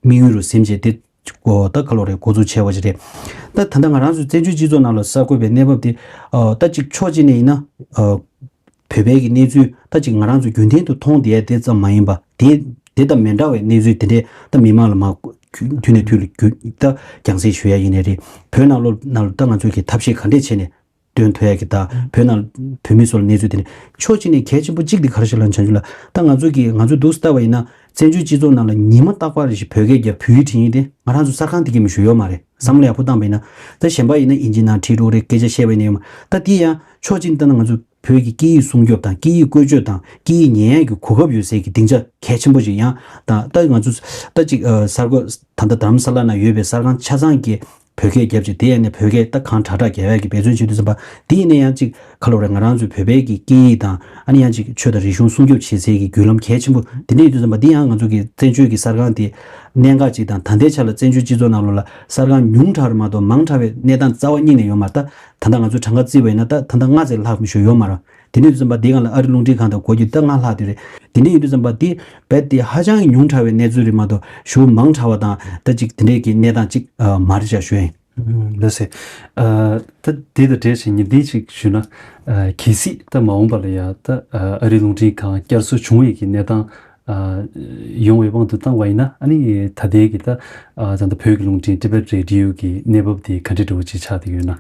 དམིགས་ཡུལ་རུ་སེམས་བྱས་དེ་གོ་ད་ག་ལོ་རེད། འགོ་འཛུགས་བྱས་པ་ཞིག་རེད། ད་ད་ལྟ་ང་རང་ཚོའི་བཙན་བྱོལ་སྤྱི་ཚོགས་ནང་ལ་གསར་འགོད་པའི་གནས་བབ་དེ་ཨ་ད་ཅིག་ཕྱོགས་གཅིག་ནས་ཡིན་ན་ཨ་བོད་པའི་གི་གནས་ཚུལ་ད་ཅིག་ང་རང་ཚོ་རྒྱུན་ལྡན་དུ་མཐོང་བསྡད་ཡ་དེ་ཙམ་མ་ཡིན་པ། དེ་དེ་དང་མི་འདྲ་བའི་གནས་ཚུལ་དེ་འདྲས་ད་མི་མང་ལ་མ་དུས་ནས་དུས་ལ་རྒྱུ་ད་རྒྱང་སྲིང་ཞུ་ཡ་ཡིན་ནའི་རེད། བོད་ནང་ལོགས་ནང་ལ་ད་ང་ཚོས་གི་ཐབས་ཤེས་ག་འདྲས་བྱས་ནས་སྟོན་ཐུབ་ཡ་གི་ད་བོད་ནང་བོད་མི་ཚོ་ལ་གནས་ཚུལ་དེ་ནས་ཕྱོགས་གཅིག་ནས་གལ་ཆེན་པོ་གཅིག་དེ་ག་རེ་ཞིག་ལབ་ན། བྱང་ཆུབ་ལགས། ད་ང་ཚོ་གི་ང་ཚོ་འདུག་སེ་ལྟ་བ་ཡིན་ན་བཙན་བྱོལ་སྤྱི་ཚོགས་ནང་ལ་ཉི་མ་རྟག་པར་རེ་བཞིན་བོད་སྐད་རྒྱབ་བོད་ཡིག་འབྲི་མཁན་དེ་ང་རང་ཚོ་གསར་ཁང་དེ་གས་མི་ཞུ་ཡོད་མ་རེད། བསམ་བློ་ཡག་པོ་བཏང་བ་ཡིན་ན། ད་གཞན་པ་ཡིན་ན་ཨིན་ཇི་ནང་ཁྲིད་འགྲོ་རེད། སྐད་ཆ་བཤད་པ་ཡིན་ན་ཡོད་མ། ད་དེ་ཡང་ཕྱོགས་གཅིག་ནས་བལྟས་ན་ང་ཚོ་བོད་ཀྱི་སྐད་ཡིག་སྲུང་སྐྱོབ་དང་སྐད་ཡིག་བཀོལ་སྤྱོད་དང་སྐད་ཡིག་ཉན་ཡག་གི་གོ་སྐབས་ཡོད་སའི་གི་སྡིངས་ཆ་གལ་ཆེན་པོ་ཞིག་ཡང་དང་། ད་ང་ཚོ་ད་ཅིག་ཨ་གསར་འགོད་ད་ལྟ་རྡ་རམ་ས་ལ་ནང་ཡོད་པའི་གསར་ཁང་ཆ་ཚང་གི་བོད་སྐད་རྒྱབ་ཅིག་དེ་ཡང་ནས་བོད་སྐད་ད་གང་དྲག་དྲག་རྒྱབ་ཡག་གི་འབད་བརྩོན་བྱེད་དུས་ཙམ་པ། དེ་ཡིན་ན་ཡང་ཅིག་ག་ལབ་རེད། ང་རང་ཚོའི་བོད་པའི་གི་སྐད་ཡིག་དང་ཨ་ནི་ཡང་ཅིག་ཆོས་དང་རིག་གཞུང་སྲུང་སྐྱོབ་བྱེད་སའི་གི་བརྒྱུད་ལམ་གལ་ཆེན་པོ་དེ་འདྲ་ཡིན་དུས་ཙམ་པ། འདི་ཡང་ང་ཚོ་གི་བཙན་བྱོལ་གི་གསར་ཁང་དེ་གནད་འགག་ཅིག་དང་། ད་ལྟའི་ཆ་ལ་བཙན་བྱོལ་སྤྱི་ཚོགས་ནང་ལོགས་ལ་གསར་ཁང་ཉུང་དྲགས་རེད་མ་གཏོགས་མང་དྲགས་པའི་གནས་སྟངས་རྩ་བ་ཉིད་ནས་ཡོད་མ་རེད། ད་ད་ལྟ་ང་ཚོ་གྲངས་ཀ་བརྩིས་པ་ཡིན་ན་ད་ད་ལྟ་ལྔ་ཙམ་ལྷག་མི་ཞིག་ཡོད་མ་རེད། དེ་འདྲ་ཡིན་དུས་ཙམ་པ་འདི་སྒང་ལ་ཨ་རི་རླུང་འཕྲིན་ཁང་དང་སྒོ་བརྒྱུད་ད་ལྔ་ལྷག་དེ་རེད། དེ་འདྲ་ཡིན་དུས་ཙམ་པ་འདི་རྦད་དེ་ཧ་ཅང་གི་ཉུང་དྲགས་པའི་གནས་ཚུལ་རེད་མ་གཏོགས་ཞེ་པོ་མང་དྲགས་པ་དང་ད་ཅིག་དེ་འདྲའི་གི་གནས་སྟངས་ཅིག་ཨ་མ་རེད་ཅག་ཞུ་ཡིན། ཨུམ། ལགས་སེ། ཨ་ད་དེ་དང་འབྲེལ་བྱས་ངས་འདི་ཅིག་ཞུས་ན། ཨ་གལ་སྲིད་ད་མ་འོངས་པ་ལ་ཡང་ད་ཨ་ཨ་རི་རླུང་འཕྲིན་ཁང་བསྐྱར་གསོ་བྱུང་བའི་གི་གནས་སྟངས་ཨ་ཡོང་བའི་དབང་དུ་བཏང་བ་ཡིན་ན། ཨ་ནི་ད་ལྟའི་གི་ད་ཨ་ད་ལྟ་བོད་ཀྱི་རླུང་འཕྲིན་Tibet Radio གི་གནས་བབ་དེ་ག་འདྲ་འདྲ་བོ་ཅིག་ཆགས་བསྡད་ཡོད་ན།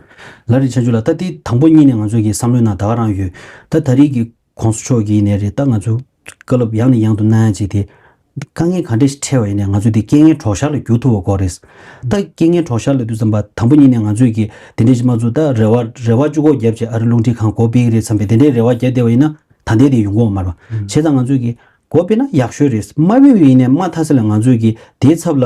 ལགས་རེད། བྱང་ཆུབ་ལགས། ད་དེ་དང་པོ་ཉིད་ནས་ང་ཚོ་གི་བསམ་བློའི་ནང་ད་ག་རང་ཡོད། ད་ད་རེས་ཀྱི་གོང་ས་མཆོག་གིས་ནས་རེད། ད་ང་ཚོ་བཀའ་སློབ་ཡང་ནས་ཡང་དུ་གནང་ཡ་ཅིག་དེ། དཀའ་ངལ་ག་འདྲ་ཞིག་འཕྲད་པ་ཡིན་ནའི་ང་ཚོ་དེ་རྐྱེན་ངན་གྲོགས་ཤར་ལ་འགྱུར་ཐུབ་པ་དགོས་རེད། ད་རྐྱེན་ངན་གྲོགས་ཤར་ལབ་དུས་ཙམ་པ་དང་པོ་ཉིད་ནས་ང་ཚོས་ཀྱི་དེ་འདྲ་ཞིག་མ་བཟོ། ད་རེ་བ་རེ་བ་བཅུ་གོ་བརྒྱབ་བྱས་ཨ་རི་རླུང་འཕྲིན་ཁང་སྒོ་ཕྱེ་གི་རེད་བསམ་པའི་དེ་འདྲའི་རེ་བ་བརྒྱབ་བསྡད་པ་ཡིན་ན་ད་ལྟའི་དེ་ཡོང་གི་ཡོད་མ་རེད་པ། བྱས་ཙང་ང་ཚོས་ཀྱི་སྒོ་ཕྱེ་ན་ཡག་ཤོས་རེད། མ་ཕྱེ་བ་ཡིན་ནའི་མ་མཐའ་ས་ལ་ང་ཚོས་ཀྱི་དེའི་ཚབ་ལ་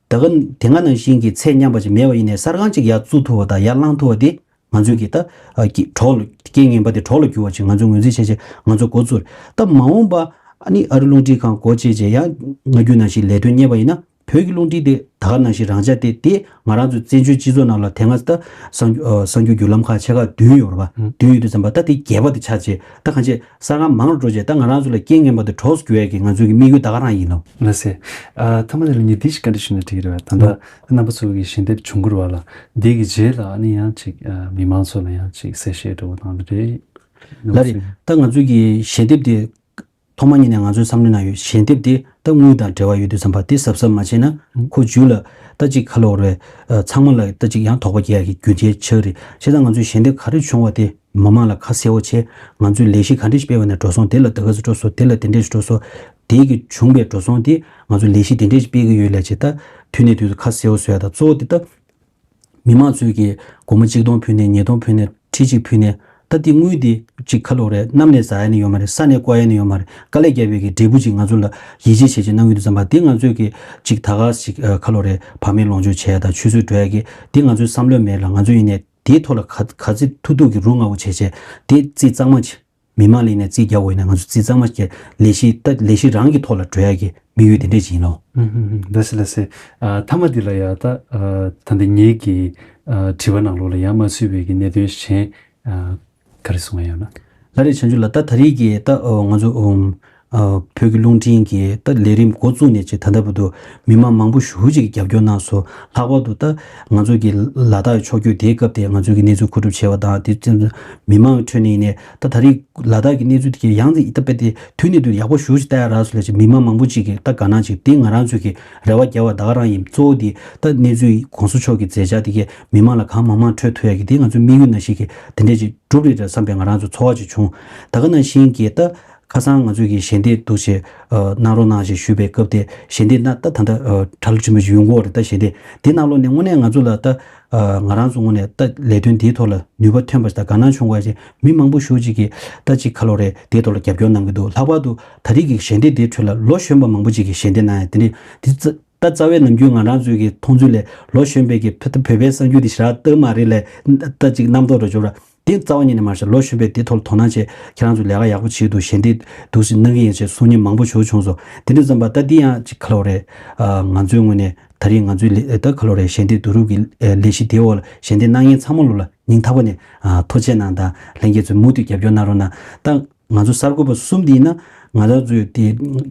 ད་ག་དེ་སྔ་ནང་བཞིན་གྱི་ཚད་མཉམ་པ་ཅིག་མེད་པ་ཡིན་ནའི་གསར་ཁང་ཅིག་ཡར་བཙུགས་ཐུབ་པ་དང་ཡར་བསླང་ཐུབ་པ་དེ། ང་ཚོས་ཀྱི་ད་ཨ་ཀྱི་གྲོགས་ལ་རྐྱེན་ངན་པ་དེ་གྲོགས་ལ་འགྱུར་བ་ཅིག་ང་ཚོས་ངོས་འཛིན་བྱས་བྱས་ང་ཚོས་འགོ་བཙུགས་རེད། ད་མ་འོངས་པ་ཨ་ནི་ཨ་རི་རླུང་འཕྲིན་ཁང་སྒོ་ཕྱེ་བྱས་ཡང་ང་རྒྱུ་ནང་བཞིན་ལས་དོན་གཉེར་བ་ཡིན་ན་བོད་ཀྱི་རླུང་འཕྲིན་དེ་ད་ག་ནང་བཞིན་རང་འཇགས་དེ་དེ་ང་རང་ཚོའི་བཙན་བྱོལ་སྤྱི་ཚོགས་ནང་ལ་དེ་སྔ་ད་གསར་འགྱུར་ཨ་གསར་འགྱུར་བརྒྱུད་ལམ་ཁག་ཆེ་ཁག་བདུན་ཡོད་རེད་པ། བདུན་ཡོད་དུས་ཙམ་པ་ད་དེ་བརྒྱད་པ་དེ་ཆགས་བྱས་ད་གང་བྱས་གསར་ཁང་མང་རུ་འགྲོ་བྱས་ད་ང་རང་ཚོ་ལ་རྐྱེན་ངན་པ་དེ་གྲོགས་སུ་འགྱུར་ཡས་ཀྱི་ང་ཚོའི་གི་དམིགས་ཡུལ་ད་ག་རང་ཡིན་ལོ། ལགས་སེ། ཨ་མཐའ་མ་དེ་ལ་ངས་འདི་ཞིག་བཀའ་འདྲི་ཞུ་ན་འགྲིག་གི་རེད་པས། ད་ལྟ་རྣམ་པ་ཚོ་གི་ཞལ་འདེབས་བྱུང་གི་རེད་པ་ལ། འདི་གི་རྗེས་ལ་ཨ་ནི་ཡང་ཅིག་ཨ་མི་མང་ཚོ་ལ་ཡང་ཅིག་གསལ་བཤད་འདྲ་བོ་གནང་ན་རེད། ལགས་རེད། ད་ང་ཚོའི་གི་ཞལ་འདེབས་དེ་ཐོག་མ་ཉིད་ནས་ང་ཚོའི་བསམ་བློའི་ནང་ཡོད། ཞལ་འདེབས་དེ་ ད་དངུལ་དང་འབྲེལ་བ་ཡོད་དུས་ཙམ་པ་དེ་གཟབ་གཟབ་མ་བྱས་ན་ཁོ་རྒྱུད་ལ་ད་ཅིག་ཁ་ལོ་རེད། ཚང་མ་ལ་ད་ཅིག་ཡང་དོགས་པ་སྐྱེ་ཡ་གི་རྒྱུ་རྐྱེན་ཆགས་རེད། བྱས་ཙང་ང་ཚོས་ཞལ་འདེབས་ག་རེ་བྱུང་བ་དེ་མི་མང་ལ་ཁ་གསལ་བོ་བྱས། ང་ཚོས་ལས་གཞི་ག་འདྲ་ཞིག་སྤེལ་བ་ནས་འགྲོ་སོང་དེ་ལ་ད་ག་ཚོད་འགྲོ་སོང་། དེ་ལ་དེ་འདྲ་ཞིག་འགྲོ་སོང་། དེ་གི་བྱུང་བའི་འགྲོ་སོང་དེ་ང་ཚོ་ལས་གཞི་དེ་འདྲ་ཞིག་སྤེལ་གི་ཡོད་ལབ་བྱས། ད་དུས་ནས་དུས་སུ་ཁ་གསལ་བོ་བཟོ་ཡ་དང་། གཙོ་བོ་དེ་ད་མི་མང་ཚོས་ཀྱིས་སྒོར་མོ་གཅིག་སྟོང་ཕུལ་ནས། ཉིས་སྟོང་ཕུལ་ནས། ཁྲི་གཅིག་ཕུལ་ནས། ད་དེ་དངུལ་དེ་ཅིག་ཁ་ལོ་རེད། གནམ་ནས་ཟག་ཡ་ནི་ཡོད་མ་རེད། ས་ནས་བརྐོ་ཡ་ནི་ཡོད་མ་རེད། དཀའ་ལས་བརྒྱབ་པའི་གི་འབྲས་བུ་ཅིག་ང་ཚོ་ལ་ཡིད་ཆེས་བྱས་བྱས་གནང་གི་འདུག་ཙམ་པ་དེ་ང་ཚོས་ཀྱིས་ཅིག་ད་ག་ཅིག་ཁ་ལོ་རེད། བག་མེད་ལོངས་སྤྱོད་བྱས་ཡ་དང་ཆུད་ཟོས་འགྲོ་ཡ་གི་དེ་ང་ཚོའི་བསམ་བློ་མེད་ལ། ང་ཚོ་ཡིན་ནས་དེའི་ཐོག་ལ་ག་ག་ཚོད་ཐུབ་ཐུབ་ཀྱི་རུ་ང་བོ་བྱས་བྱས་དེ་རྩིས་གཙང་མ་བྱས། མི་མང་ལ་ཡིན་ནས་རྩིས་རྒྱག་དགོས་ཡིན་ན་ང་ཚོ་རྩིས་གཙང་མ་བྱས། ལས་གཞི་ད་ལས་གཞི་རང་གི་ཐོག་ལ་འགྲོ་ཡ་གི་དམིགས་ཡུལ་དེ་འདྲས་ཅིག་ཡིན་ལོ། ཨུམ་ཧུམ་ཧུམ། ལགས་སེ་ལགས་སེ། ཨ་མཐའ་མ་འདི་ལ་ཡ་ད་ཨ་ད་ལྟ་ངེད་ཀྱི་ཨ་དྲི་བ་ནང་ལོགས་ལ་ཡ་མ་ཚུད་པའི་གི་གནད་དོན་གཞན་ཨ་ག་རེ་གསུང་ཡ་ཡོད་ན། ལགས་རེད། བྱང་ཆུབ་ལགས། ད་ད་རེས་ཀྱི་ད་ཨ་ང་ཚོ་ཨུམ་ཨ་བོད་ཀྱི་རླུང་འཕྲིན་གྱི་ད་ལས་རིམ་འགོ་བཙུགས་ནས་ཅིག་ད་ལྟ་བར་དུ་མི་མང་མང་པོ་ཞེ་པོ་ཅིག་གིས་རྒྱབ་སྐྱོར་གནང་སོང་། ལྷག་པར་དུ་ད་ང་ཚོ་གི་ལ་དྭགས་ཕྱོགས་བསྐྱོད་དེའི་སྐབས་དེ་ང་ཚོ་གི་གནས་ཚུལ་མཁོ་སྒྲུབ་བྱས་པ་དང་། དེ་ཙམ་མི་མང་ཁྲོད་ནས་ཡིན་ནས་ད་ད་རེས་ལ་དྭགས་ཀྱི་གནས་ཚུལ་དེ་གའི་ཡང་ད་ལྟ་དཔེ་དེ་དུས་ནས་དུས་ཡག་པོ་ཞེ་པོ་ཅིག་ལྟ་ཡ་རག་སོང་ལབ་ཅིག་མི་མང་མང་པོ་ཅིག་གིས་ད་དགའ་སྣང་ཅིག་དེ་ང་རང་ཚོ་གིས་རེ་བ་རྒྱབ་པ་ད་ག་རང་ཡིན། གཙོ་བོ་དེ་ད་གནས་ཚུལ་གོང་ས་མཆོག་གི་མཛད་འཆར་དེ་གའི་མི་མང་ལ་གང་མང་མང་འཕྲོད་ཐུབ་ཡ་གི་དེ་ང་ཚོའི་དམིགས་ཡུལ་ནང་བཞིན་གྱི་དེ་འདྲས་ཅིག་འགྲུབ་རེད་འདྲ་བསམ་པའི་ང་རང་ཚོ་ཚོར་བ་ཅིག་བྱུང་། ད་ག་ནང་བཞིན་གྱི་ད་ཁ་སང་ང་ཚོས་ཀྱི་ཞལ་འདེབས་འདུག་སེ་གནང་རོགས་གནང་ཞེས་ཞུས་པའི་སྐབས་དེ་ཞལ་འདེབས་ན་ད་ད་ལྟ་གྲ་ལོག་ཆེན་པོ་ཞིག་ཡོང་གི་ཡོད་རེད། ད་ཞལ་འདེབས་དེ་ནང་ལོགས་ནས་དངོས་གནས་ང་ཚོ་ལ་ད། ང་རང་ཚོ་ངོས་ནས་ད་ལས་དོན་འདིའི་ཐོག་ལ་ནུས་པ་ཐོན་པ་ཞིག་དང་དགའ་སྣང་བྱུང་བ་ཞིག་མི་མང་པོ་ཞེ་པོ་ཅིག་གིས་ད་ཅིག་ཁ་ལོ་རེད། དེའི་ཐོག་ལ་རྒྱབ་སྐྱོར་གནང་གི་འདུག་ལྷག་པར་དུ་ད་རེས་ཀྱི་ཞལ་འདེབས་དེའི་ཁྲོད་ལ་ལོ་གཞོན་པ་མང་པོ་ཅིག་གིས་ཞལ་འདེབས་གནང་ཡ་དེ་འདྲ་དེ་རྩ་ད་རྩ་བའི་ནམ་རྒྱུན་ང་རང་ཚོའི་གི་མཐོང་ཚུལ་ལས་ལོ་གཞོན་པའི་གི་བོད་བོད་པའི་གསར་འགྱུར་དེ་ཞེ་དྲག་ལྟ་གི་མ་རེད་ལབ་ད་ཅིག་རྣམ་རྟོག་འདྲ་བྱུང་ར། དེ་རྩ་བ་ཉིད་ནས་མ་རེད་ཤག་ལོ་གཞོན་པས་དེ་ཐོག་ལ་དོ་སྣང་བྱས། ཁྱེད་རང་ཚོ་ལས་ཀ་ཡག་པོ་བྱེད་འདུག་ཞལ་འདེབས་འདུག་སེ་གནང་གི་ཡིན་ཞེས་གསུང་མཁན་མང་པོ་ཞེ་པོ་བྱུང་སོང་། དེ་འདྲ་ཙམ་པ་ད་འདི་ཡང་ཅིག་ཁ་ལོ་རེད། ང་ཚོའི་ངོས་ནས་ད་རེས་ང་ཚོའི་ལས་ད་ཁ་ལོ་རེད། ཞལ་འདེབས་བསྡུ་རུབ་ཀྱི་ལས་གཞི་དེའི་འོག་ལ་ཞལ་འདེབས་གནང་མཁན་ཚང་མ་ལོ་ལ་སྙིང་ཐག་པ་ནས་ཐུགས་རྗེ་གནང་དང་། ལྷན་རྒྱས་ཚོས་མུ་མཐུད་རྒྱབ་སྐྱོར་གནང་རོགས་གནང་། ད་ང་ཚོ་གསར་འགོད་པ་གསུམ་དེ་ཡིན་ན་ང་རང་ཚོའི་དེ་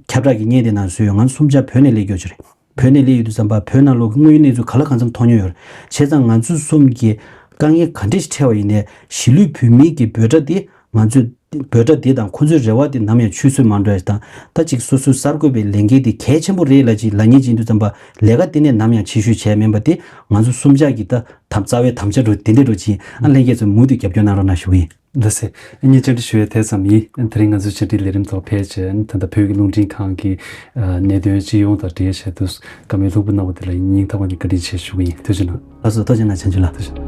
ཁྱབ་བསྒྲགས་ཀྱི་བརྙན་དེ་ནང་བཟོས་ཡོད། ང་ཚོ་གསུམ་ཆ་བོད་ནས་སླེབས་ཡོད་ཀྱི་རེད། བོད་ནས་སླེབས་ཡོད་དུས་ཙམ་པ་བོད་ནང་ལོགས་ཀྱི་དངོས་ཡོད་གནས་ཚུལ་ག་ལ་གང་འཚམ་མཐོང་མྱོང་ཡོད་རེད། བྱས་ཙང་ང་ཚོ་གསུམ་གྱིས་དཀའ་ངལ་ག་འདྲ་ཞིག་འཕྲད་པ་ཡིན་ནའི་གཞིས་ལུས་བོད་མིའི་གི་འབོད་སྒྲ་དེ་ང་ཚོས་འབོད་སྒྲ་དེ་དང་ཁོ་ཚོའི་རེ་བ་དེ་ནམ་ཡང་ཆུད་ཟོས་མ་འགྲོ་ཡ་དང་། ད་ཅིག་སོ་སོའི་གསར་འགོད་པའི་ལས་འགན་དེ་གལ་ཆེན་པོ་རེད་ལབ་ཅིག་ལབ་མཁན་ཅིག་ཡིན་དུས་ཙམ་པ་ལས་ཀ་དེ་ནས་ནམ་ཡང་ཕྱི་བཤོལ་བྱས་མིན་པ་དེ་ང་ཚོ་གསུམ་ཆ་གི་ད་དམ་རྩ་བའི་དམ་བཅའ་འགྲོ་དེ་འདྲ་འགྲོ་ཅིག་ཨ་ལྷན་རྒྱས་ཚོས་མུ་མཐུད་རྒྱབ་སྐྱོར་གནང་རོགས་གནང་ཞུ་གི་ཡིན། ལགས་སེ། ངས་བཅར་འདྲི་ཞུ་ཡས་དེ་ཙམ་ཡིན། དེ་རིང་ང་ཚོའི་བཅར་འདྲིའི་ལས་རིམ་ཐོག་ཕེབས་བྱས་ད་ལྟ་བོད་ཀྱི་རླུང་འཕྲིན་ཁང་གི་གནད་དོན་སྤྱི་ཡོངས་དང་འབྲེལ་བྱས་དུས་བཀའ་མོལ་ལྷུག་པོ་གནང་བ་དེ་ལ་སྙིང་ཐག་པ་ནས་བཀའ་དྲིན་ཆེ་ཞུ་གི་ཡིན། ཐུགས་རྗེ་གནང་། ལགས་སོ། ཐུགས་རྗེ་གནང་བྱང་ཆུབ་ལགས། ཐུགས་རྗེ་གནང་།